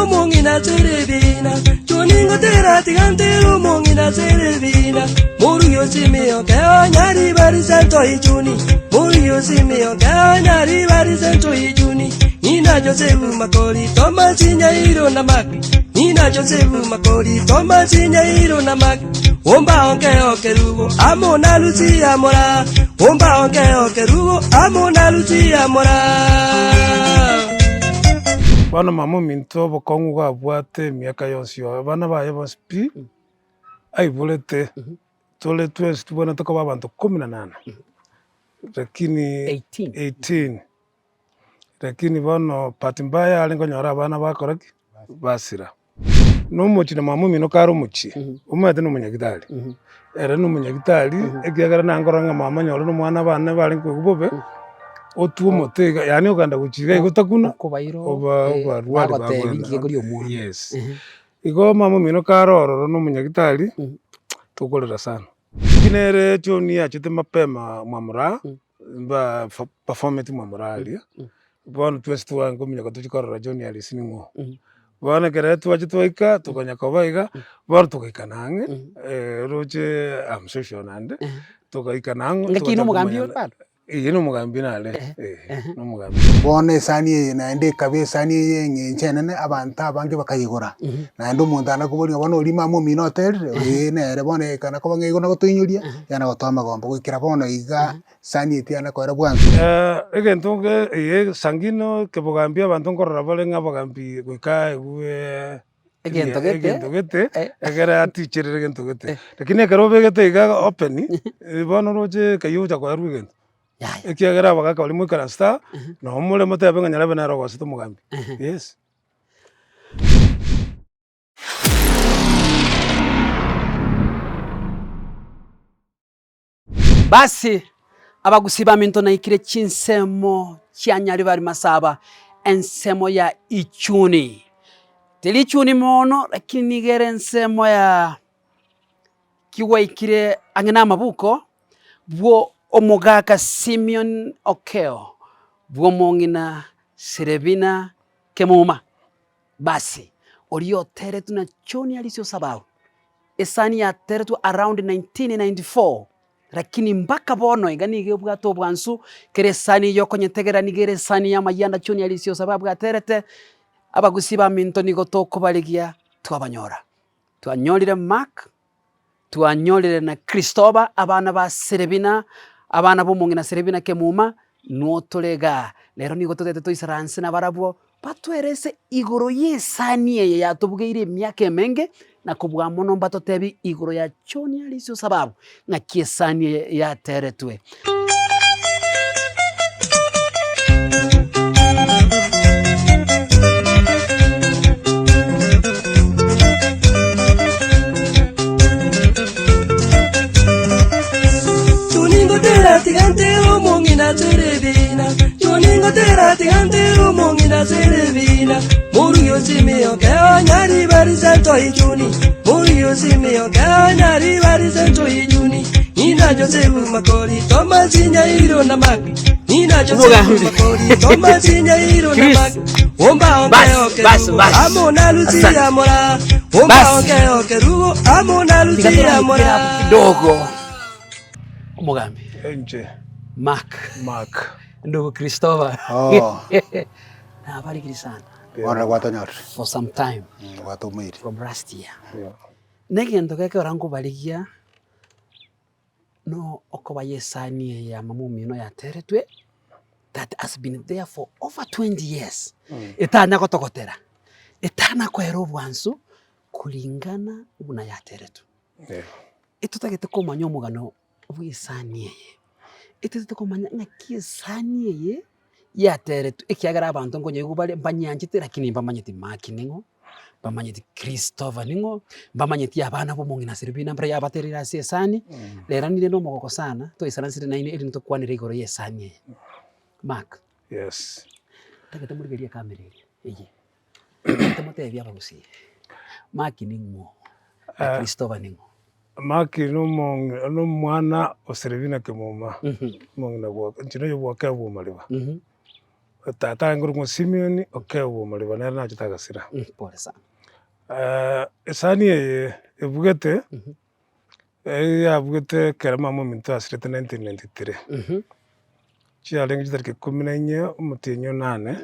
omong'ina Serebina, Joni ngotera tiga ntere omong'ina Serebina, Morugi osimio keo nyaribari sento ichuni, Morugi osimio keo nyaribari sento ichuni, Nina Josefu Makori Thomas Nyairo na Mark, Nina Josefu Makori Thomas Nyairo na Mark, Omba onkeo kerubo amo na Lucia Mora, Omba onkeo kerubo amo na Lucia Mora. Bono mama ominto obokong'u iga abwate emiaka yonsi oo, abana baye bonsi pi, aiborete, tore twensi tobwenerete koba abanto kumi na nane, lakini 18. 18, lakini bono bahati mbaya arenge konyora abana bakora ki? Basira. Na omochie na mama omino kare omochie, omanyete na omonyagitari, ere na omonyagitari ekiagera nangorora ng'a mama nyore na omwana bane barenge koigwa bobe, otwe omote iga yaani okogenda gochia iga iga otakuna, Okobaira oba eh, obarwari bagotebi bagwena nki gekori omwana. yes. Igo mama omino kare ororo na omonyagitari, tokorera sana. Lakini nere John achete mapema mwa Moraa, mba performeti mwa Moraa aria, bono twensi twaange kominyoka tochie korora John Arisi ning'o. Bono ekero twachia twaika, tokanya koba iga, bono togaikana ang'e, roche I'm so sure naende, togaikana ang'o Ng'aki na omogambi togacha ore bado? Eyio nomogambi nare, eh, nomogambi. Bono esani eye naende ekaba esani eye eng'encho enene, abanto abange bakayegora. Naende omonto anakoboria ng'a bono oria mama omino oterire, ee nere bono ekana koba ng'a igo nagotoinyoria, yana gotoa amagombo goikera bono iga esani eye tiyana koera bwango. Egento nge eye sangino kebogambi abanto nkorora bare ng'a abagambi goika aigwe Egento gete, egento gete, eh. ekere aticherere egento gete. Lakini ekero obegete iga open, bono oroche ekeywo ogocha koerwa egento. Yaya. Ekiagera abagaka baria moikaransete aa, nabo more motebe ng'a nyarebe nere ogosete omogambi, yes. Basi, abagusii baminto naikire chinsemo chia Nyaribari Masaba, ensemo ya Ichuni. Teri Ichuni mono, lakini nigo ere ensemo ya kigwaikire ang'e na amabuko, bwo omogaka Simeon Okeo, bwo omong'ina Serebina Kemuma. Basi, oria oteretwe na John Arisi Osabau, esani yateretwe around 1994, lakini mpaka bono iga nigo ebwate obwansu, kera esani eyio okonyetegera nigo ere esani y'amayanda John Arisi Osabau abwaterete, abagusii baminto nigo tokobarigia twabanyora. Twanyorire Mark. Twanyorire na Kristoba, abana ba Serebina, abana b'omong'ina Serebina kemuma, nwo tore igaa. Rero nigo totagete toisaranse nabarabwo, batwerese igoro y'esani eye yatobugeire emiaka emenge, na kobua mono mbatotebie igoro ya John Arisi Osababu, ng'aki esani eye yateretwe. Choningotera tiga ntere omong'ina Serebina, Choningotera tiga ntere omong'ina Serebina, Morugi osimio keo nyaribari sento ichuni, Morugi osimio keo nyaribari sento ichuni. Nina Josefu Makori, Thomas Nyairo na Mark. Nina Josefu Omogambi. Makori, Thomas Nyairo na Chris. Mark. Omba Bas, onke bas, okerubo, bas. amo na Lucia Asante. Mora. Omba Bas. onke okerubo, amo na Tiga Lucia toraikere Mora. abwo kidogo. Omogambi Inche, Mark, Mark. ndugu Christopher. Oo. Nabarikiri sana Bono gwatonyorire, for some time gwatomoire. from last year. Yeah. Negento gekogera nkobarigia. No okoba y'esani eye ya mama omino yateretwe, that has been there for over 20 years, etanya gotogotera, etana koera obwansu kulingana buna yateretwe. Etotagete komanya omogano bw'esani eye, etotagete komanya ng'aki esani eye yateretwe ekiagera abanto nkonyaigwa bare mbanyanchete lakini mbamanyeti Mark ning'o, mbamanyeti Christopher ning'o, mbamanyeti abana ba omong'ina Silvina mbare yabatereire ase esani, rero ninde na omogoko sana, toisaransire nainwe erinde tokwanere igoro ya esani eye. Mark, Yes. ntagete morigererie ekamera eria eye, ntagete motebie abagusii, Mark ning'o na Christopher ning'o? Mark nomong nomwana o Silvina Kemuma, omong'ina bwa inche noyo bwa Kebu Omariba. Tata arenge korokwa Simeon Okeo Bwomoribo nere nachete agasira. Pole sana. Esani eye ebugete, eyabugete ekero mama ominto asirete 1993. Chiarenge chitariki ikomi na inye omotienyi o nane,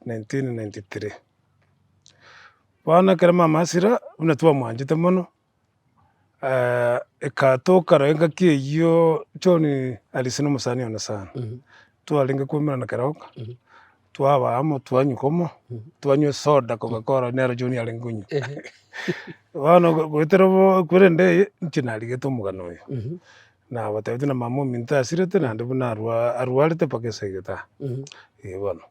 1993. Bono ekero mama asira, buna twamwanchete mono, ekatoka roho engaki eyio John Arisi na omosani one sana, twarenge koumerana keroka, twaba amo twanywa komo, twanywa esoda cocacola nero John arenge konywa. Bono goetera obo korende eye, inche narigete omogano oyo, nabatebetie na mama ominto asirete naende buna arwa arwarete mpaka ase egete aa, eh bono.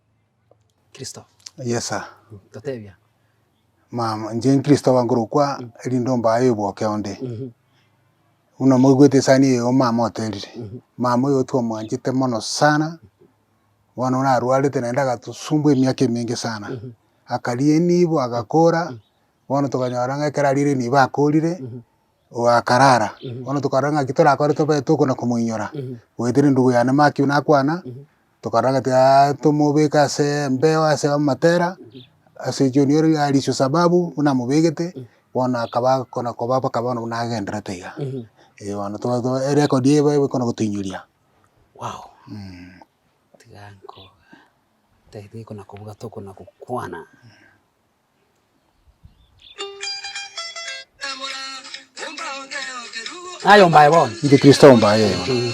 Kristo. Yes sir. Totebia. Mama, inche Kristo nkorokwa erinde ombae oboke onde. Buna moigwete esani eye igo mama oterire, mama oyo twamwanchete mono sana, bono narwarete naende agatosumbua emiaka emenge sana, akaria enibo agakora, bono tokanyora ng'a ekero ariire enibo akorire, akarara, bono tokarora ng'aki torakore tobe tokona komoinyora, goetera endugu yane Mathew nakwana, Tokarora ng'a tiga tomobeke ase embeo ase amatera, ase John ore ariswe sababu buna amobegete, bono akaba akona koba mpaka bono buna agenderete iga. Eh bono to to erekodi eye ebe ekona gotoinyoria. Wow! Tiga nkoga tari kona kobuga tokona gokwana. Naye ombae bono. Inche Kristo ombae bono.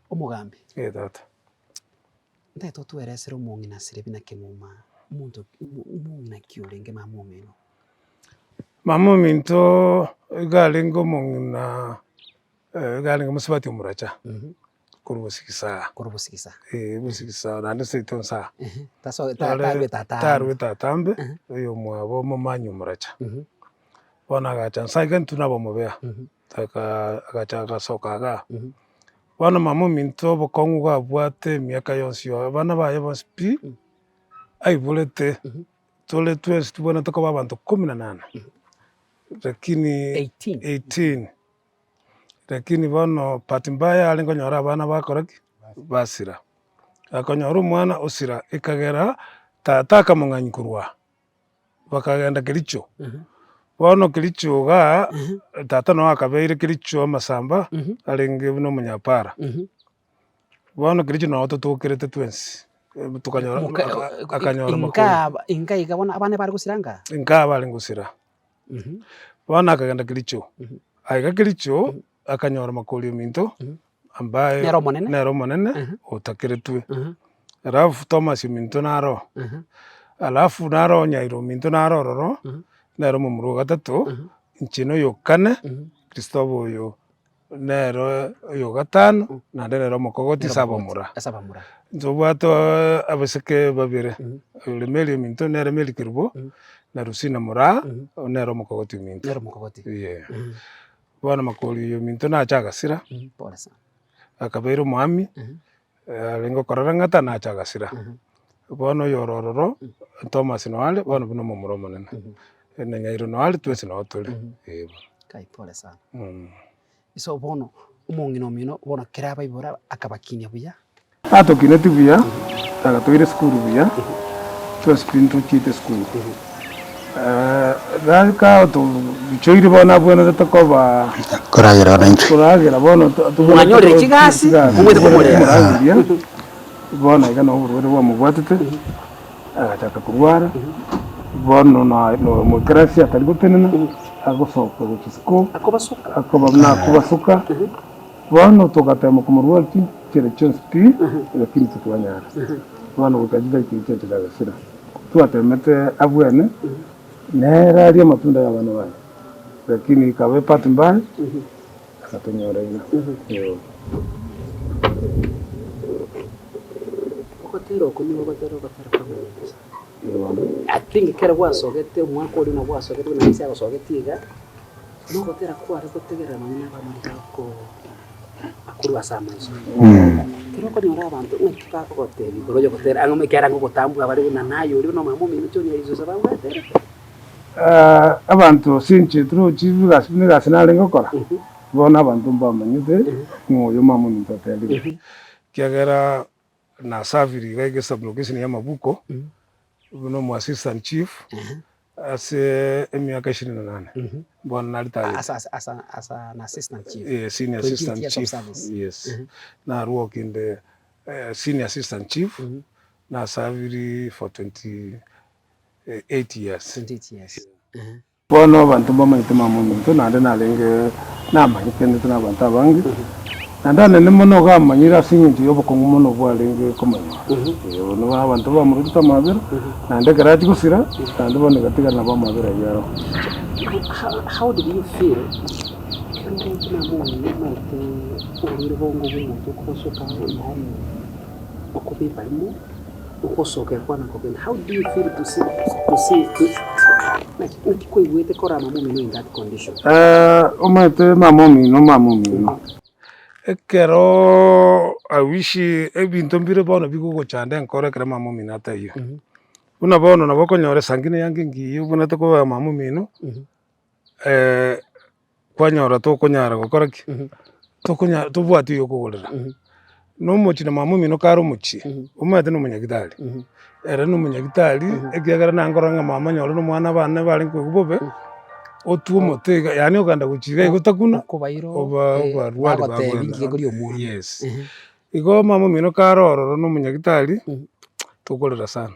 Omogambi. Eh tata. Ntagete otweresere omong'ina asire buna kemuma, omonto omong'ina ki orenge mama omino? Mama ominto iga arenge omong'ina iga arenge mosubati omoracha. Korwa bosigisa. Korwa bosigisa. Eh, bosigisa naende seito nsaa. Ehe, taso ta- tarwete atambe. Tarwete atambe, oyomwabo omomanyi omoracha. Bono agacha nsa iga intwe nabamobea, aka agacha agasoka igaa. Bono mama ominto obokong'u iga abwate emiaka yonsi oo abana baye bonsi pi, aiborete, tore twensi tobwenerete koba abanto kumi na nane, lakini 18. 18. Lakini bono bahati mbaya arenge konyora abana bakora ki? Basira. Akonyora omwana osira, ekagera tata akamong'anyia korwa aa, bakagenda kericho. Bono kericho igaa, tata noo akabeire kericho amasamba, arenge buna omonyapara. Bono kericho noo totokerete twensi, tokanyora akanyora makori. Inka inka iga bono abana bare gosira nka? Inka barenge gosira. Bono akagenda Kericho, aiga Kericho akanyora makori ominto ambaye Nere omonene? nere omonene otakeretwe, alafu Thomas ominto naro, alafu naro Nyairo ominto naro ororo, nere omomura o gatato, inche na oyo kane, Christopher oyo. Nere oyo gatano, naende nere omokogoti ase abamura. Ase abamura. Ntobwate abaiseke babere, ore Mary ominto nere Mary Kerubo, na Rusina Moraa, oyio nere omokogoti ominto. Nere omokogoti. Eeh. Bono makori oyo ominto nache agasira, Pole sana. akabeire omoami, arenge okorora ng'a tanache agasira. Bono oyo ore ororo, Thomas noo are, bono buna omomura omonene. Na Nyairo noo are, twensi noo tore, eh bono. Kai pole sana. Iso bono, omong'ina omino bono kera abaibora akabakinia buya. Atokineti buya, agatoire esukuru buya, twensi pi ntochiete esukuru. Gaka tobichoiri bono abwenerete koba Koragera bono intwe. koragera bono to- Mwanyorire chigasi, momwete komorera. Komorageria, bono iga nabo oborwaire bwamobwatete, agachaka korwara, bono na nomoikera ase atari gotenena, agosoka gochia isiko, Akobasuka. akoba buna akobasuka, bono togatema komorwari chi chinchera chionsi pi, lakini titwanyara. Bono goika chitariki echi chiacha chiagasira. Twatemete abwene, nere arie amatunda ya abana baye, lakini ekaba ebahati mbaya, agatonyora iga. Eeh. Ogotera oko nigo ogotera ogotera kw'amagencho sana. I think ekero gwasogete omwaka oria buna gwasogete buna Yeso agosogetie iga, nogotera kware gotegerera nonye na abamori bako bakorwa ase amaiso. Ekero okonyora abanto ng'aki bakogotebia igoro yogotera ang'e ekiagera ngogotambua bare buna naye oria buna omama omino John Oisusa babwaterete. Abanto ase inche torochi egasi buna egasi narenge gokora, bono abanto mbamanyete ng'a oyo mama ominto oterire. Ekiagera nasafiri iga egesublocation ya Mabuko, buna omo assistant chief, ase emiaka ishirini na nane, bono naritayete. As, as, as, a, as an assistant chief. Eh, senior 28 assistant years of chief, service. yes. Narwoki inde senior assistant chief, nasafiri for 28 years. 28 years. Bono abanto mbamanyete mama ominto, naende narenge namanyekanete nabanto abange, naende anene mono iga amanyire ase eng'encho y'obokong'u mono bwarenge komonyora. Eh, bono abanto bamorotete amabera, naende ekero achia gosira, naende bono egatigara nabo amabera ayio aro. How, how did you feel ekero oroche mama omino omanyete oborwaire bongo bwa omonto okogosoka yaani okobeba rimo. Ogosokia kwane kogenda how do you feel to see to see to naki naki kwaigwete korora mama omino in that condition? Omanyete mama omino mama omino, ekeroo I wish ebinto mbire bono bigogochanda enkoro ekero mama omino ataiyo. Buna bono nabo okonyora esangine yange engiya obwenerete koba mama omino. Kwanyora tokonyara gokora ki? Tokonya tobwati oyo okogorera. Na omochie na mama omino kare omochie, omanyete na omonyagitari, ere na omonyagitari ekiagera nangorora ng'a mama nyore na omwana bane barenge koigwa bobe, otwe omote iga yaani okogenda gochia iga iga otakuna, Okobaira oba eh, obarwari bagotebi bagwena nki gekoria omwana. yes. Igo mama omino kare ororo na omonyagitari, tokorera sana.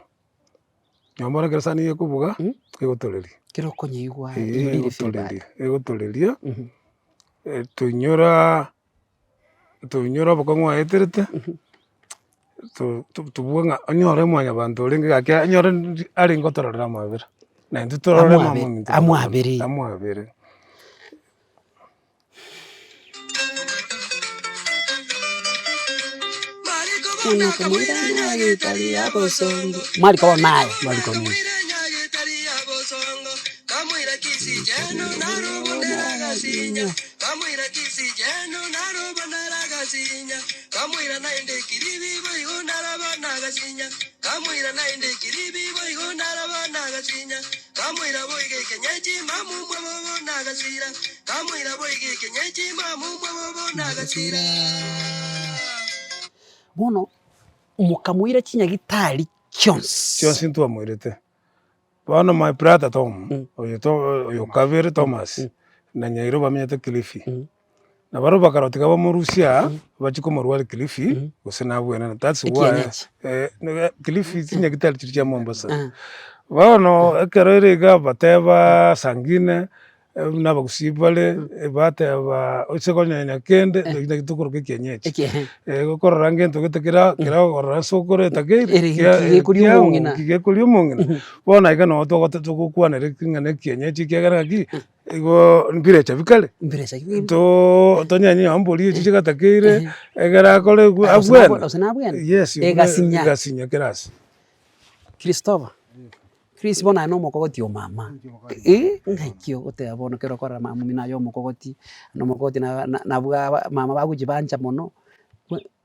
Nyomba ore ekero esani nigo ekobuga, egotoreria. Ekero okonyeigwa Eeh, you really feel bad. egotoreria, egotoreria, toinyora toinyora obokong'u aeterete, to- to- tobue ng'a onyore mwanyabanto orenge gaki onyore ndi arenge gotororera amabera, na intwe torore Amwabe- mama ominto amwabere. amwabere. Mariko bono naye. Mariko naye. Kamoira boigo ekenyechi mamumwa bobo nagasira, Kamoira boigo ekenyechi mamumwa bobo nagasira. Bono mokamoira chinyagitari chionsi. Chionsi ntwamoirete. Bono my brother Tom, oyo to oyo kabere Thomas, na Nyairo bamenyete Kilifi. Na barobwo bakarora tiga bamorusie aa, bachie komorwaria Kilifi, gose nabwenene. That's why Ekienyeji. Kilifi chinyagitari chiria chia Mombasa. Bono ekero ere iga bateba sangine, buna abagusii bare, bateba ase konyenya kende, naki tokoroka ekienyeji. Ekienyeji. Okorora ngento gete kera kera okorora ase okoreta keire, Ere gekoria omong'ina. gekoria omong'ina. Bono iga noo togote togokwanera ng'a ekienyeji ekiagera ng'aki. Igo mbirecha bikare, Mbirecha bi- too tonyenye nonye mbori echi chigatakeire, egere akore Gose abwene. gose nabwene? Yes, Egasinya. egasinya kera ase. Christopher, Chris bono aye nomokogoti o mama, eh ng'aki ogoteba bono ekero okorora mama omino aye omokogoti, na omokogoti na- na- nabwo aba mama bagochibancha mono,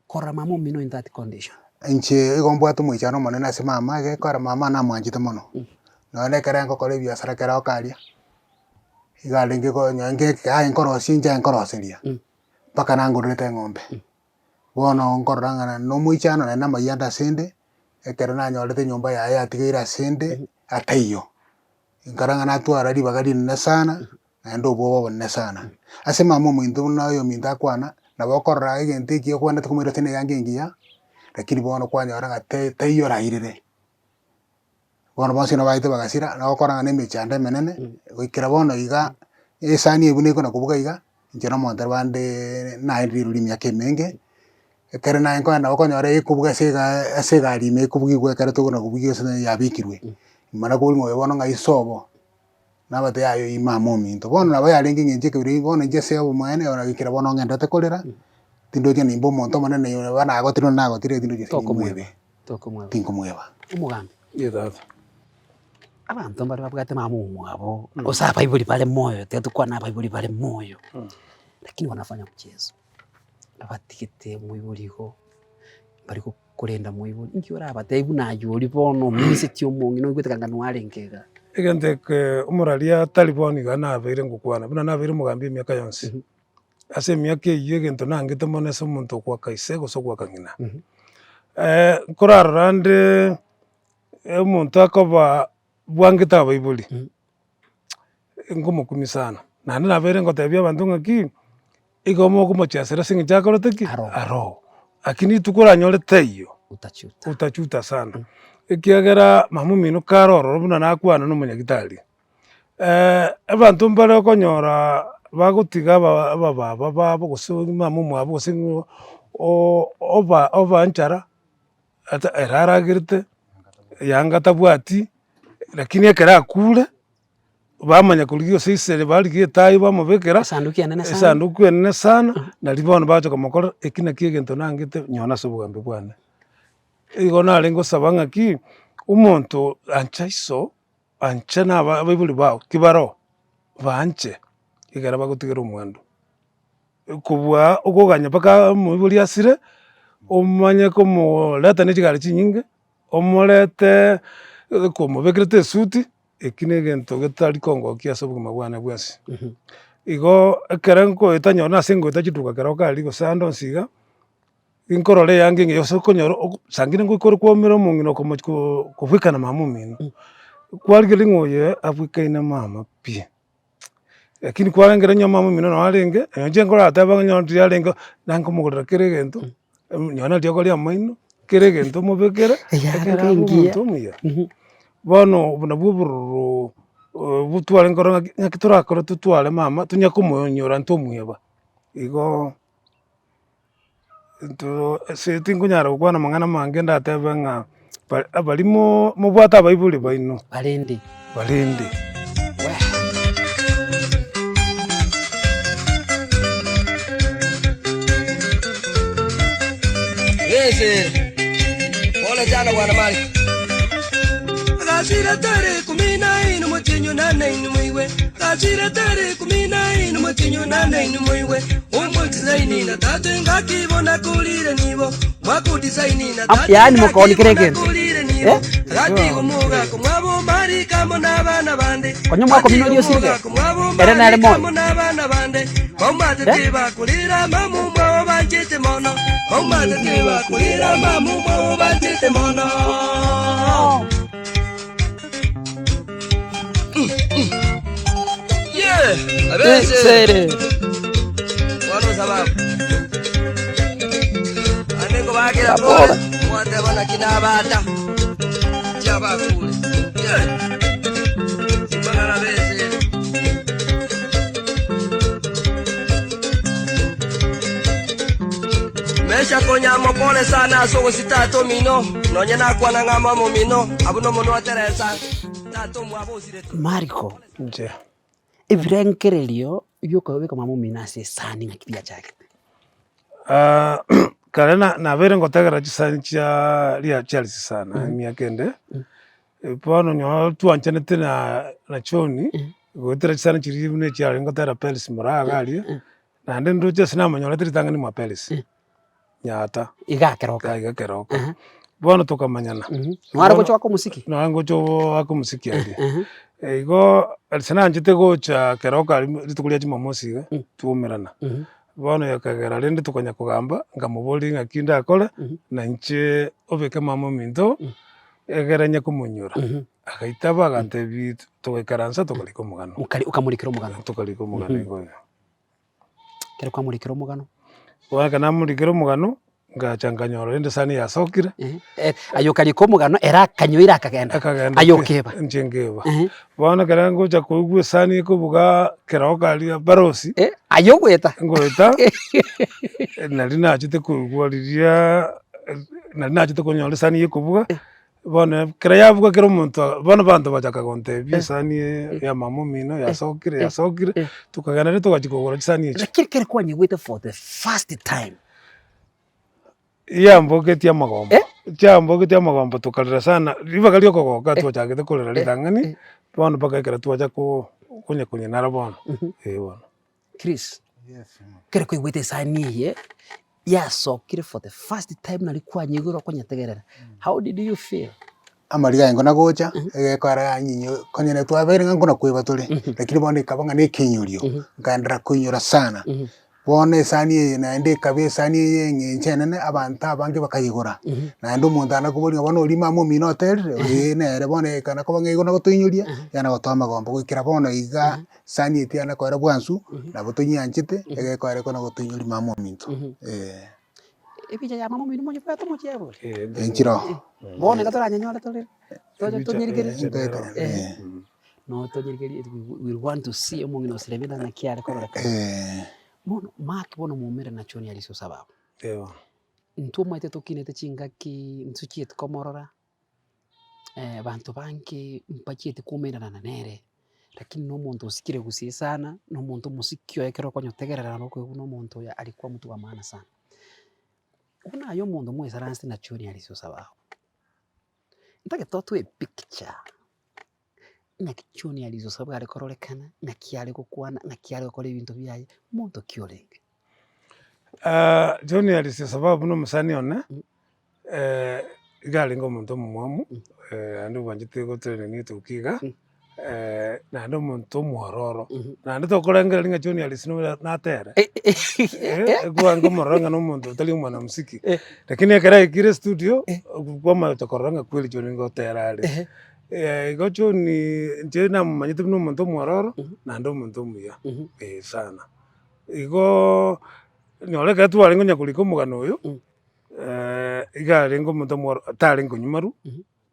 korora mama omino in that condition. Inche igo mbwate omoichano omonene ase mama, egekora mama namwanchete mono, nonye na ekero ngokora ebiasara ekero okaria, iga arenge ko nonye ngeke aye nkorosia inche aye nkoroseria, mpaka nangorerete eng'ombe. Bono nkorora ng'a na omoichano naende amaiyo ande ase 'nde, ekero nanyorete enyomba yaye yatigaire ase 'nde, ataiyo, nkarora ng'a natwara ribaga rinene sana. naende obwoba obonene sana. Ase mama ominto buna oyominto akwana, nabo okorora egento ekiya okwenerete komoira ase eyanga engiya, lakini bono kwanyora ng'a te taiyo orairere. Bono bonsi nabo baete bagasira, nabo okorora ng'a na emechando emenene, goikera bono iga, esani eye buna ekona kobuga iga, inche na omonto bandeee naendire rirorio emiaka emenge, ekero naye nkoenda nabo okonyora ekobuga ase ega ase egari ime ekobugigwa ekero tokona kobugia ase yabekirwe, mana kobori ng'a oyo bono ng'ai sobo. Nabatebi aye oyio mama ominto. Bono nabo yarenge eng'encho ekebiro ebi bono inche ase obomaene bono goikera bono ng'endererete korera, tindoche nimbe omonto omonene nabo nagotire onde nagotire tindoche ase Tokomweba. nimwebe. Tokomweba. Tinkomweba. Omogambi. Ye tata. Abanto mbare babwate mama omwabo, gose abaibori bare moyo, tiga tokwane abaibori bare moyo, lakini wanafanya mchezo, batigete omoibori igo, bari korenda moibori, inki orabatebie buna aye oria bono omisetie omong'ina oigwete kanga nwarenge igaa. Egento eke omoraria tari bono iga nabeire ngokwana, buna nabeire omogambi emiaka yonsi, ase emiaka eyio egento nangete mono ase omonto ogoaka ise gose ogoaka ng'ina. Nkorarora nde omonto akoba bwangete abaibori, nkomokumia sana, naende nabeire ngotebia abanto ng'aki, igo mokomochesera ase eng'encho akorete ki? Aroo. Aroo. Lakini rituko oranyore taiyo, Utachuta. utachuta sana, ekiagera mama omino kare ororo buna nakwana na omonyagitari, abanto mbare okonyora bagotiga aba abababa babo gose mama omwabo gose ng'o o- oba oba nchara. Ata ere aragerete, yanga tabwati, lakini ekero akure, bamanya korigia gose ise barigia etaai bamobekera, Esanduki enene sana. esanduku enene sana, naria bono bagocha komokorera, eki nakio egento nangete nyowe nase obogambi bwane. Igo narenge gosaba ng'aki, omonto ancha iso, ancha na aba abaibori bao ki baroo, baanche, ekero bagotigera omwando. Kobua okoganya mpaka omoibori asire, omanye komoreta ne chigari chinyinge, omorete komobekerete esuti, eki na egento getari kongokia ase obogima bwane bwensi. Igo ekere nkoeta nyore nase ngoeta chiduka keroka aria gose ande onsi iga, ninkorora eyanga engiya gose okonyora oko saa ngine ngoika ore kwaumera omong'ina okomochi ko kobwekana mama omino, kwarigereria ng'a oyo abwekaine mama pi. Lakini kwarengire onye mama omino noo arenge, nonye inche nkorateba ng'a onye ndiri arenge, nankomogorera kera egento, nonye na riogo ria amaino, kera egento omobekere, ekero abe omonto omuya. Bono obo nabwo obororo botware nkorora ng'aki ng'aki torakore totware mama, tonya komonyora ntomoeba, igo. Intwe ase tinkonyara gokwana amang'ana amange ndatebe ng'a ba- baria mo- mobwate abaibori baino Barende. barende. Pole sana bwana Mariko. Gasira tari kumi na ino motinyu na nainu moigwe Gasira tari kumi na ino motinyu na nainu moigwe Omotisaini na tatu engaki bona kurire nibo Mwakutisaini na Am- tatu yaani engaki mokaoni kera bona egento. kurire nibo Eh? Gati gomogako mwabo marika amo n'abana bande Konya omwaka omino oria osirire. Gati gomogako mwabo Ere nere marika moyo. amo n'abana bande Baumate Eh? tibakurira mamu mwabo banchete mono Baumate tibakurira mamu mwabo banchete mono Sere. Mesha konyamo pole sana ase ogosita tata omino, nonye nakwana ng'a mama omino, abwo nomonwa Teresa, tata omwabo osirete. Mariko, Inche. ebirengererio bi'okobeka mama omino ase esani ng'aki biachagete? Kare na- nabeire ngotegerera chisani chia ria chiarisi sana emiaka ende, bono nyo twanchanete na na John, goetera chisani chiria buna echiarenge gotera Peris Moraa iga aria, naende ndoche ase namonyorete ritang'ani mwa Peris. Nyaata. Iga keroka. Iga keroka. Bono tokamanyana. Nware gocha goaka omosiki? Nare ngocha goaka omosiki aria. Igo ase nanchete gocha keroka aria rituko ria jumamosi iga, twaumerana. Bono ekagera rende tokanya kogamba, nkamoboria ng'aki ndakore, na inche obeke mama ominto, egere onye komonyora. Agaitaba agantebia togaikaransa tokarika omogano. Okamorikera omogano? Tokarika omogano igo. Ekero kwamorikera omogano. Bono ekero namorikera omogano, ngacha nkanyora rende esani yasokire. Aye okarika omogano, ere akanyoira akagenda, Akagenda aye pi, okeba. inche nkeba. Bono ekero ngocha koigwa esani ekobugaa keroka aria barosi, Aye ogoeta. ngoeta, nari nachete koigwa riria, nari nachete konyora esani ekobuga. Bono ekero yabuga kera omonto bono abanto bachaka gontebia esani eye ya mama omino yasokire yasokire, tokagenda rende togachia kogora chisani echio. Lakini ekero kwanyigwete for the first time. Yamboketie amagombo. Chiambogetie amagombo tokarera sana, ribaga ria okogoka twachagete korera ritang'ani, bono mpaka ekero twacha ko konya konyenara bono, eh bono. Chris, ekero kwaigwete esani eye, yasokire for the first time nari kwanyeigure okonyetegerera, how did you feel? Amariga aye nkona gocha, egekora yanyinyo konya ne twabeire ng'a nkona koiba tore, lakini bono ekaba ng'a na ekenyorio, nkaenderera koinyora sana. Bono esani eye naende ekaba esani eye eng'encho enene, abanto abange bakayegora, naende omonto anakoboria ng'a bono oria mama omino oterire, ee nere bono ekana koba ng'a igo nagotoinyoria, yana gotoa amagombo goikera bono iga esani eye tiyana koera bwansu, nabo tonyianchete, egekoera ekona gotoinyoria mama ominto, eh. Ebicha ya mama omino monyebwate omochie bori? Enchera oo. Bono iga toranyenyore tore, toche Ebicha- tonyerigererie. ebicha nero. Eh. No tonyerigererie we want to see omong'ina osirebete naki are kororekana. Eh. Bono mark bono moumere na John Arisi Osababu. Eeh. Intwe omanyete tokinete chingaki ntochieti komorora, abanto bange mbachieti koumerana nere, lakini na omonto osikire gusii sana, na omonto omosiki oye ekero okonyotegerera nabo okoigwa buna omonto oyo aria mtu wa maana sana. Buna aye omonto moisaransete na John Arisi Osababu, ntagete otoe epicture. Ng'aki John Arisi Osababu are kororekana, ng'aki are gokwana, ng'aki are gokora ebinto biaye, monto ki orenge? John Arisi Osababu buna omosani one, iga arenge omonto omomwamu, naende obwanchete gotenenia etuki iga, naende omonto omwororo, naende tokorengereria ng'a John Arisi noyo natere, ekwango omorore ng'a na omonto otari omwanamuziki, lakini ekero aikire estudio, kwamanya korora ng'a kweri John ngotera are. Igo John inche namomanyete buna omonto omwororo, naende omonto omuya, eh sana. Igoo, nore ekero twarenge konya korika omogano oyo, iga arenge omonto omwororo, tarenge konywa marwa,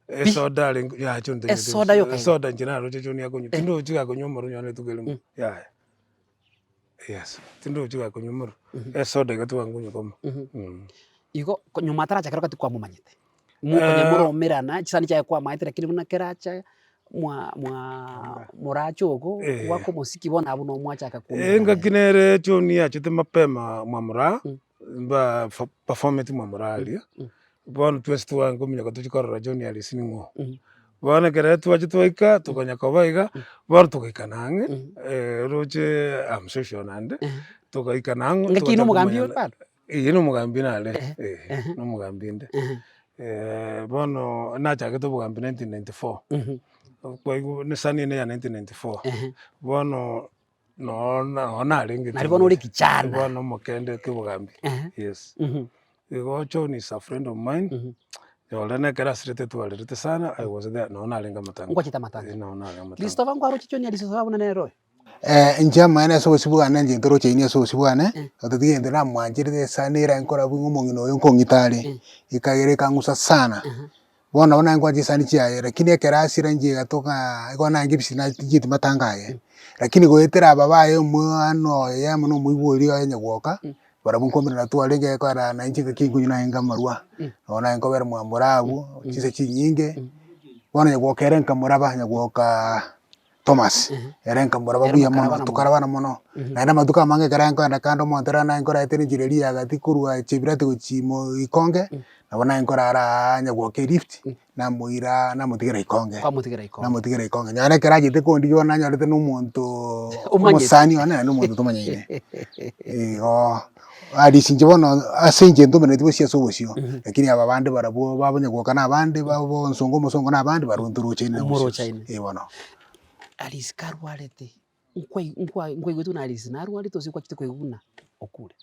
esoda arenge yaya John tanywa Esoda yoka iga? esoda inche naroche John akonywa, tindochi gakonywa omorwa nonye rituko erimo, yaya. Yes, tindochi gakonywa omorwa, esoda iga twarenge konywa komo. Igo nyuma ataracha kero gati kwamomanyete, mokonya moraumerana chisani chiaye kwamaete lakini buna keracha mwa mwa morache ogo Eh. gwaka omosiki bono abwo noo mwachaka koumerana Engaki nere John achete mapema mwa Moraa, mba fa- performeti mwa Moraa aria, bono twensi twarenge kominyoka tochie korora John Arisi ning'o. Bono ekero twachia twaika, tokanya koba iga, bono togaikana ang'e, roche I'm so sure naende, togaikana ang'o Ng'aki togacha na omogambi oyo komanyana. bado? Eyio na omogambi nare, eh, na omogambi inde. Bono nachagete obogambi 1994, kwaigwa nesani ene ya 1994, bono noo noo narenge Nari bono ore kijana. Bono omokende kiobogambi, yes. Igo John is a friend of mine, nore na ekero asirete twarerete sana, I was there, noo narenge amatanga. Nkwachete amatanga. Eh, noo narenge amatanga. Christopher nkwaroche John Arisi Osababu buna nere oyo? Inche amaene ase obosio bwane inche ntoroche inwe ase obosio bwane, otatiga egento namwancherete esani ere nkora buna omong'ina oyo nkong'ita are, ekagera ekang'usa sana. Bono nabo naye nkwancha chisani chiaye, lakini ekero asira inche egatoka igo naye nkebisi tinchieti matanga aye, lakini goetera aba baye omwana oye amo na omoibori oye nyagwoka, barabwo nkomerana twarenge ekero na inche ngaki nkonywa naye nkamarwa, nabo naye nkobera mwamura abwo, chinsa chinyinge, bono nyagwoka ere nkamoraba nyagwokaa. Thomas, ere nkamoraba Ere buya mono, mokarabana mono. tokarabana mono. Naende amatuko amange ekero nkoenda kando omonto ere naye nkoraete nenchera eria ya gati korwa Chebirati gochia imo Ikonge, nabo naye nkorara aa nyagwoka elift, namoira namotigera Ikonge. Kwamotigera Ikonge. Namotigera Ikonge. Nonye ekero achete kondigia bono nanyorete na omonto Omanyete. omosani one naende omonto tomanyaine. Igo Alice inche bono ase inche ntomeneti bosio ase obosio, lakini aba bande barabwo babanyagwoka na abande babo onsongo omosongo na abande barabwo ntorochaine nabo bosio Omorochaine. eh bono. Alice karwarete, nkwai nkwa nkwaigwete buna Alice narwarete gose nkwachete koigwa buna okure?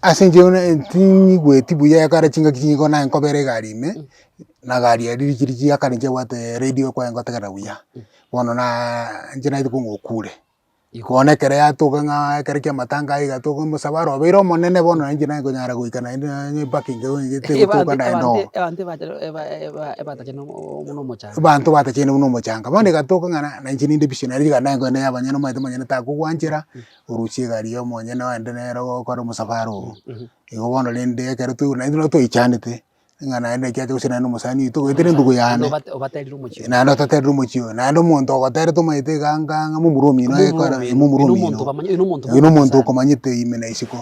Ase inche buna tinyigweti buya ekero chingaki chinyinge bono naye nkobera egari ime, na gari eria richiri chiakare nchiabwate radio ekwaye ngotegerera buya, bono naa inche naete kong'a okure. Bono ekero yatoka ng'a ekero kia amatanga aya egatoka omosabara obeire omonene bono nainche naye nkonyara goika naende nonye eparking egotoka naende oo. Abanto ebatache buna omochanga. Abanto batacheine buna omochanga, bono egatoka ng'a na nainche ninde busy naende rigari naye nkoenda ya abanyene omanyete omonyene takogwanchera, orusie egari ya omonyene oende nere ogokora omosafara oo. Igo bono rende ekero twaigure naintwe nabo twaichanete. Ng'a naende naki acha gose naende omosani oito goetera endugu yane, Obate- obaterire omochie oyo. naende otaterire omochie oyo, naende omonto ogoterete omanyete iga anga ng'a momura omino Momura egekora omino, momura oyo omino, nomonto obamanye- oyo nomonto oyo nomonto sana. okomanyete ime na isiko.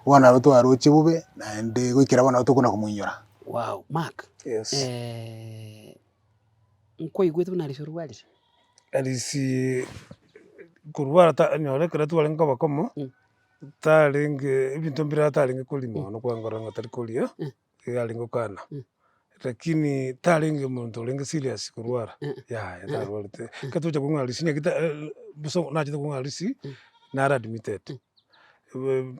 Bono nabo twaroche bobe, naende goikera bono nabo tokona komoinyora. Wow, Mark, Yes. nkwaigwete buna Arisi orwarire? Arisi korwara ta nyore ekero twarenge koba komo, tarenge ebinto mbire atarenge koria mono kwangora ng'a tari koria, iga arenge gokana, lakini tarenge omonto orenge serious korwara, yaya tarwarete. Ekero twacha kong'a Arisi nyagita bosa nachete kong'a Arisi, nare admitted.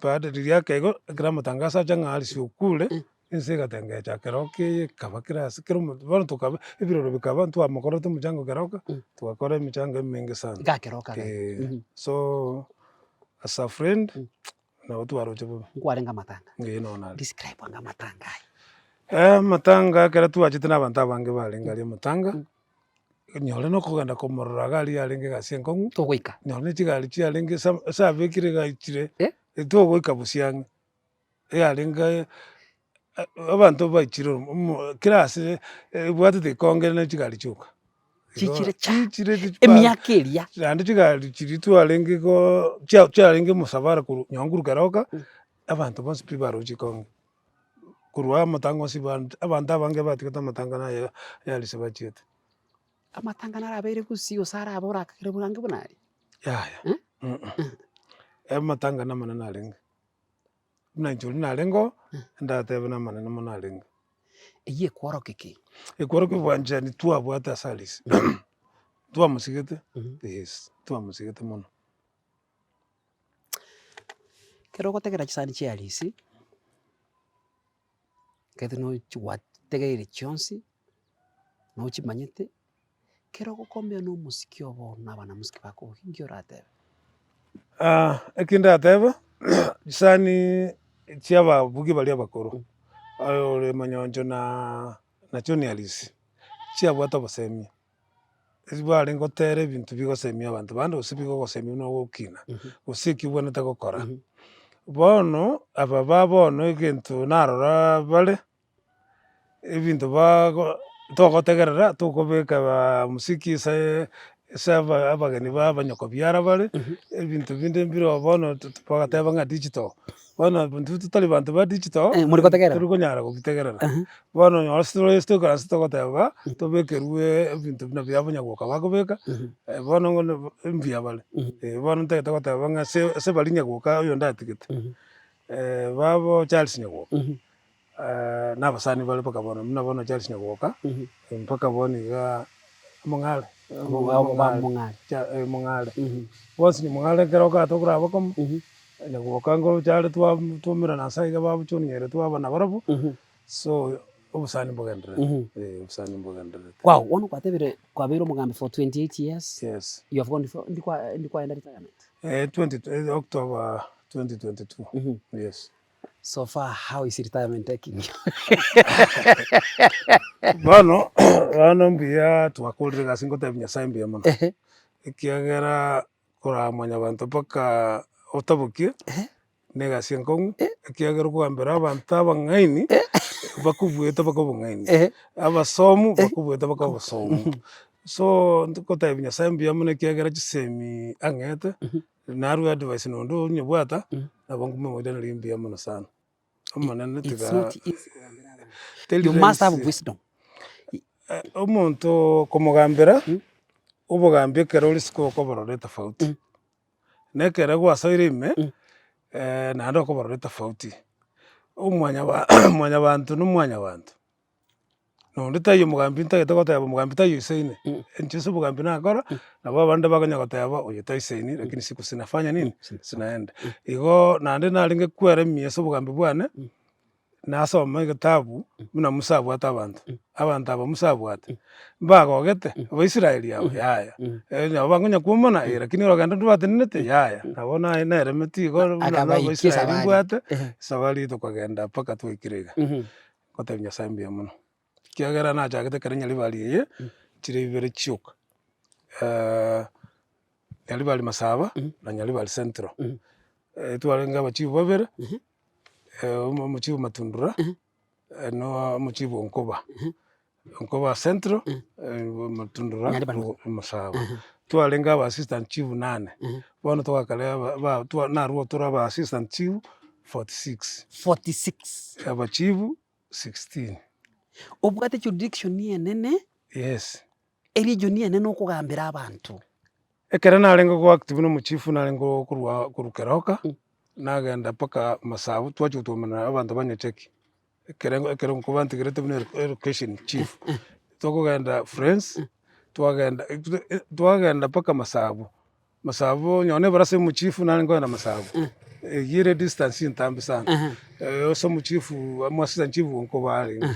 Baada riria ake igo, ekero amatangaso acha ng'a Arisi okure, ense egatengecha keroka eye ekaba kera ase kera omonto, bono tokaba ebiroro bikaba ntwamokorete omochango keroka, togakora emechango emenge sana. Iga keroka iga. Eh, so as a friend, nabo twaroche bobe. Nkwarenge amatanga? Eeh noo nare. Describe ange amatanga aya. Amatanga ekero twachete na abanto abange barenge aria amatanga, nyore na okogenda komorora iga aria yarenge egasi enkong'u, Togoika. nyore na chigari chiarenge ase ase abekire iga aichire, Eh. togoika bosio ang'e. Eyarenge abanto baichire omo kera ase ebwatete ekonge ne chigari chioka. Igo Chichire cha. chichire chipa Emiaka eria. naende chigari chiria twarenge koo chia chiarenge omosafara korwa nyonga korwa keroka, abanto bonsi pi baroche ekonge. Korwa amatanga onsi ba abanto abange batigete amatanga naye ayarisia bachiete. Amatanga narabeire gusii gose arabe orakagere buna ange buna aria? Yaya, amatanga namanene arenge. Buna inche oria narenge oo, ndatebe namanene mono arenge. Eyio ekworokia ki? Ekworokia obwanchani twabwate ase Alice, twamosigete, yes, twamosigete mono. Ekero ogotegera chisani chia Alice, ekero nochi gwategereire chionsi, nochimanyete, Ekero ogokombea nomosiki o bono na abanamusiki bakobugia, inki oratebe? Eki ndatebe, chisani chia ababugi baria abakoro, ore monyoncho na na John Arisi, chiabwate obosemia, eri barenge gotera ebinto bigosemia abanto bande gose bigogosemia buna ogokina, gose eki obwenerete gokora. Bono, aba ba bono egento narora bare. Ebinto bago togotegerera tokobeka mosiki ase ase aba abageni ba abanyakobiara bare, ebinto binde mbire bono bagateba ng'a digital, bono intwe totari banto ba digital, Eh, mori gotegerera? tori konyara kobitegerera. Bono nonye ase tore toikara ase togoteba, tobekerwe ebinto buna bia abanyagoka bakobeka, bono ngono mbuya bare. Bono ntagete goteba ng'a ase ase baria nyagoka oyonde atigete, babo Charles nyagoka. Na abasani bare mpaka bono, buna bono Charles Nyagoka, mpaka bono igaa omong'are, Omong'are. Omong'are, bonsi omong'are ekero okogenda tokoraba komo, Nyagoka ngocha are twa twaumerana ase aiga babuchoniere twaba nabarabwo, so obosani mbogendererete, eh obosani mbogendererete. Wow, bono gwatebire kwabeire omogambi for 28 years, Yes. you have gone for ndi kwa ndi kwaenda retirement? 20 October 2022, yes. So far how is retirement taking you? Bono, bono mbuya twakorire egasi ngotebia Nyasaye mbuya mono, ekiagera koraa mwanyabanto mpaka otabokie, na egasi enkong'u, ekiagera okogambera abanto abang'aini, bakobuete mpaka obong'aini, abasomu bakobuete mpaka obosomu. So ngotebia Nyasaye mbuya mono ekiagera chisemi ang'ete. Narue advice nonde onyebwata, nabo nkomoiraneria mbuya mono sana. Omonene It's tiga not easy kogambera abanto. teri You must have rahisi. wisdom. Omonto komogambera, obogambi ekero ore isiko okoborora etofauti, na ekero gwasoire ime, naende okoborora etofauti. Omwanyaba mwanyabanto na omwanyabanto. Nonde taiyo omogambi ntagete goteba omogambi taiyo oisaine, inche ase obogambi nakora, nabo abande bakonya goteba oyo taisaini lakini siku sinafanya nini? Sinaenda. Igo naende narenge kweremia ase obogambi bwane, nasoma egetabu buna Musa abwate abanto, abanto aba Musa abwate, mbagogete abaisraeli aba yaya, nabo bakonya kwomana eh lakini orogendo ndwatenenete yaya, nabo naye neremeti igo buna na Akabaikia abaisraeli esabari. mbwate, esabari tokagenda mpaka twaikire iga. Ngotebia Nyasae mbuya mono, ekiagera nachagete ekero nyaribari eye, chire ibere chioka, nyaribari masaba na nyaribari central. Twarenge abachifu babere, omo- omochifu matundura, na omochifu onkoba, onkoba central, matundura masaba. Twarenge aba assistant chief nane, bono twakare aba ba twa narwo tore aba assistant chief 46. 46. Abachifu 16. Obwate jurisdiction enene, Yes. Eregion enene okogambera abanto. Ekero narenge go act buna omochifu narenge korwa korwa Keroka, nagenda mpaka Masabu twachia gotwomana na abanto ba Nyacheki, ekerengo ekero nkobantigerete buna elocation chief, tokogenda Friends, twagenda twagenda mpaka Masabu. Masabu onye nebarasa ya omochifu nare nkoenda masabu, eyio ere distance entambe sana, ase omochifu amo assistant chief nkoba arenge,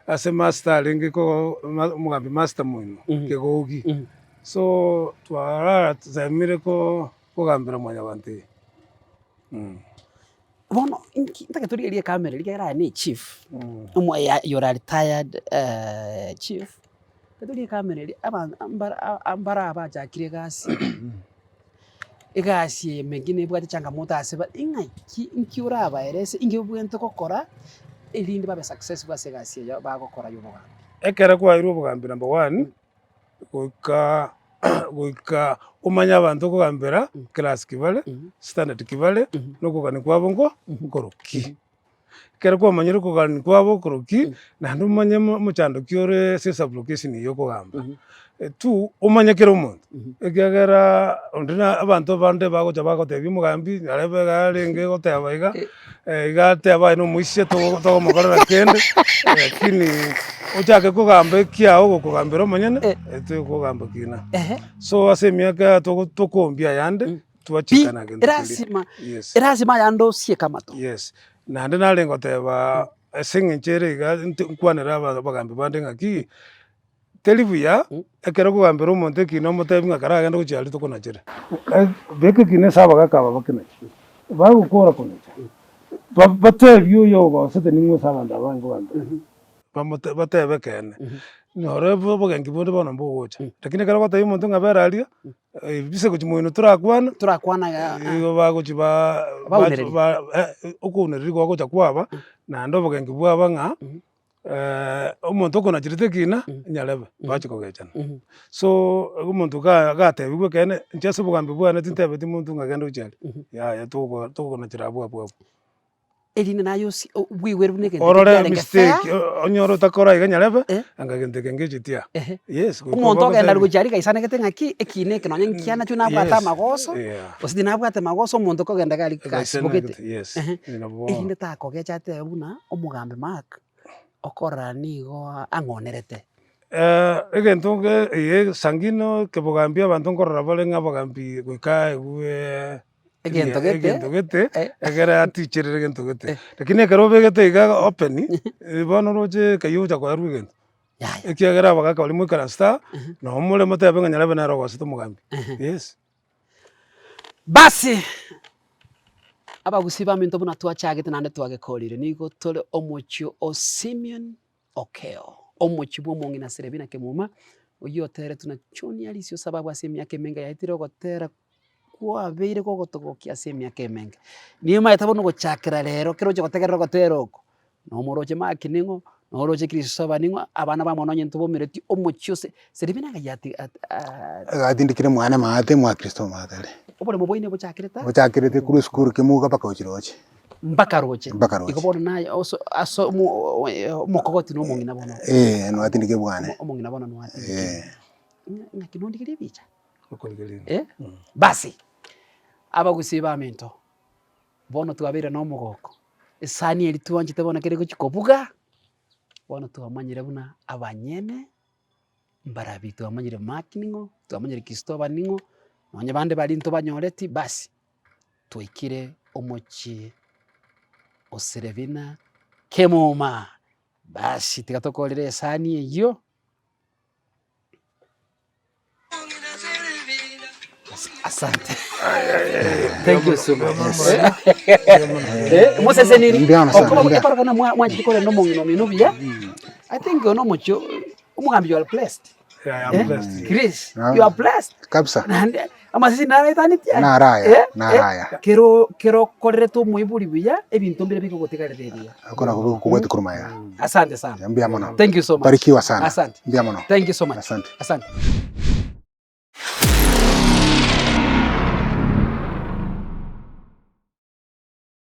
ase master arenge ko omogambi master moino kegogi, so twarasemire ko kogambera mwanyabanto eye. Bono inki ntagete torigererie ekamera eria ekiagera aye ne echief, omo ya you're a retired chief, ntagete torigererie ekamera eria abanto mbara mbara abachakire egasi, egasi eye mengine ebwate changamoto ase bare, ing'aki nki orabaerese, inki obwenerete gokora erinde babe successful ase egasi eye bagokora ya obogambi? Ekero kwaeirwe obogambi number one. Goika goika omanye abanto okogambera class ki bare, standard ki bare, na okogania kwabo nko nkoroki. Ekero kwamanyire okogania kwabo nkoroki, naende omanye mo omochando ki ore ase esublocation eywo okogamba. Two, omanye kera omonto, ekiagera onde na abanto bande bagocha bagotebia omogambi narebe iga arenge goteba iga. Iga ateba aye nomoisia togomokorera kende, lakini ochake kogamba ekiao gokogambera omonyene, tokogamba kina. So ase emiaka tokombia ayande, twachikana gento keria. Erasima, Yes. erasima ayande osieke amato. Yes, naende narenge goteba ase eng'encho ere iga nkwanere abagambi bande ng'aki. Teri buya ekero okogambera omonto ekina omotebi ng'a karagende gochia aria tokonachere. Beka ekina ase abagaka aba bakenache, bagokora konacha, batebie oyo ogosete ning'o ase abanto aba nkogambera, bamote batebe ekeene. Noro obogenki bonde bono mbogocha, lakini ekero ogotebia omonto ng'a bera aria, ebise gochia moino torakwana, Torakwana iga igo bagochia ba Baunereria. okounereria gwagocha kwaba, naende obogenki bwaba ng'a. omonto okonacherete ekina, nyarebe, bache kogechana. So, omonto ga gatebiwe ekeene, inche ase obogambi bwane tintebeti monto ng'a genda gochia aria, yaya togo togonachera abwo abwo abwo. Erinde naye osi bwigwere buna egento Orore kiarenge fair. mistake o- onyore otakora iga nyarebe, Eh. anga gento eke ngechetie aa. Ehe. Yes, goika Omonto ogenda bagotebie. gochia aria gaisanegete ng'aki, ekina eke nonye nkianachwe nabwate Yes, amagoso, yeah. gose tinabwate magoso omonto kogenda iga aria Gaisanegete, gasibogete. yes, Ehe. nabo bono. Erinde takogecha atebe buna, omogambi Mark. Okorora nigo ang'onerete. Egento nge eye sangino kebogambi abanto nkorora bare ng'a abagambi goika aigwe Egento gete, egento gete, eh. egere aticherere egento gete. Lakini ekero obegete iga open, bono oroche ekai ogocha koerwa egento. Yaya. Ekiagera abagaka baria moikaranse aa, nabo more motebe ng'a nyarebe nere ogosete omogambi, yes. Basi, abagusii baminto buna twachagete naende twagekorire, nigo tore omochie o Simeon Okeo, omochie bw'omong'ina Serebina Kemuma, oyio oteretwe na John Arisi Osababu ase emiaka emenge yaetire ogotera kwabeire gogotogokia ase emiaka emenge. Nimaete bono gochakera rero ekero oche gotegerera ogotera oko, Nomoroche Mark ning'o, noroche Christopher ning'o, abana ba mono onye ntobomereti omochie ose, Selibina ng'ai ati ati Agatindekire mwane maate mwa Kristo maate are. Oboremo bwaino bochakerete aa? Bochakerete korwa esukuru kemuga mpaka gochia roche. Mpaka roche. Mpaka roche. Igo bono naye oso ase omo omokogoti na omong'ina bono. Eeh nwatindeke bwane. Omong'ina bono nwatindekire. Eeh. Ng'aki nondigerie ebicha? Okorigereria. Eh, basi, abagusii baminto. Bono twabeire nomogoko, esani eria twanchete bono ekero egochia kobuga, bono twamanyire buna abanyene mbarabi, twamanyire Mark ning'o, twamanyire Christopher ning'o, nonye bande baria ntobanyoreti, basi twaikire omochie o Serevina kemuma, basi tiga tokorere esani eyio. Asante. Thank you so much. Eh, moseseniri. Mbuya sana, Okoba mbuya. ekorokana mwa- mwanchete korenda omong'ina omino buya. I think ono omochie omogambi you are blessed. Yeah, I'm Eh? blessed. Chris, Ah. you are blessed. Kabisa. Naende amaseseni naraetanetie aya. Naro aya, Eh, eh, naro aya. Kero kero okorerete omoibori buya, ebinto mbire bigogotigarera ebiya. Oko nako kobwati korwa magega. Asante sana. Mbuya mono. Thank you so much. Barikiwa sana. Asante. Mbuya mono. Thank you so much. Asante. Asante.